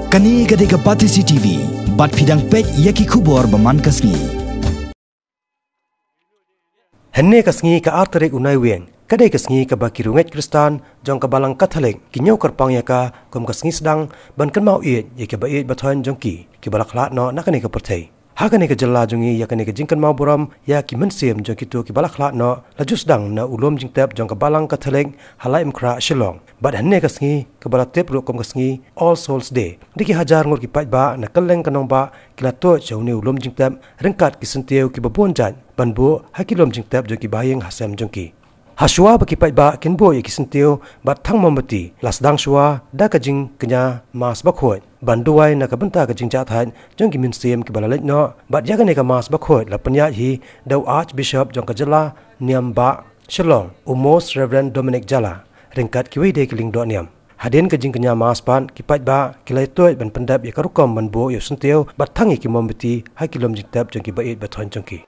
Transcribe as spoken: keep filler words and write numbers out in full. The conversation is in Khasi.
Kane ka dei ka Batesi T V, bad phi dang peit ïa ki khubor ba man ka sngi. Hynne ka sngi ka ar tarik u Naiwieng, ka dei ka sngi kaba ki riewngeit Khristan jong ka Balang Katholik ki ñiew kyrpang ïa ka kum ka sngi sdang ban kynmaw ïeit ïa ki ba ïeit ba thoiñ jong ki, ki ba la khlad noh na kane ka pyrthei. Ha kane ka jylla jong ngi, ïa kane ka jingkynmaw burom ïa ki mynsiem jong kito ki ba la khlad noh la ju sdang na u lum jingtep jong ka Balang Katholik ha Laitumkhrah, Shillong. Bad hynne ka sngi, kaba la tip ruh kum ka sngi All Souls Day, da ki hajar ngut ki paidbah na kylleng ka nongbah ki la tuid sha une u lum jingtep ryngkat ki syntiew ki ba bun jait ban buh ha ki lum jingtep jong ki bahaïing hasem jong ki. Ha shuwa ba ki paidbah kin buh ïa ki syntiew bad thang mombati, la sdang shuwa da ka jingkñia Mass bakhuid ban duwai na ka bynta ka jingjahthait jong ki mynsiem ki ba la leit noh. Bad ïa kane ka Mass bakhuid la pynïaid hi da u Archbishop jong ka jylla niam bah Shillong, u Most Reverend Dominic Jala, ryngkat kiwei de ki lyngdoh niam. Hadien ka jingkñia Mass pat, ki paidbah ki la ïa tuid ban pyndep ïa ka rukom ban buh ïa u syntiew bad thang ïa ki mombati ha ki lum jingtep jong ki ba ïeit ba thoiñ jong ki.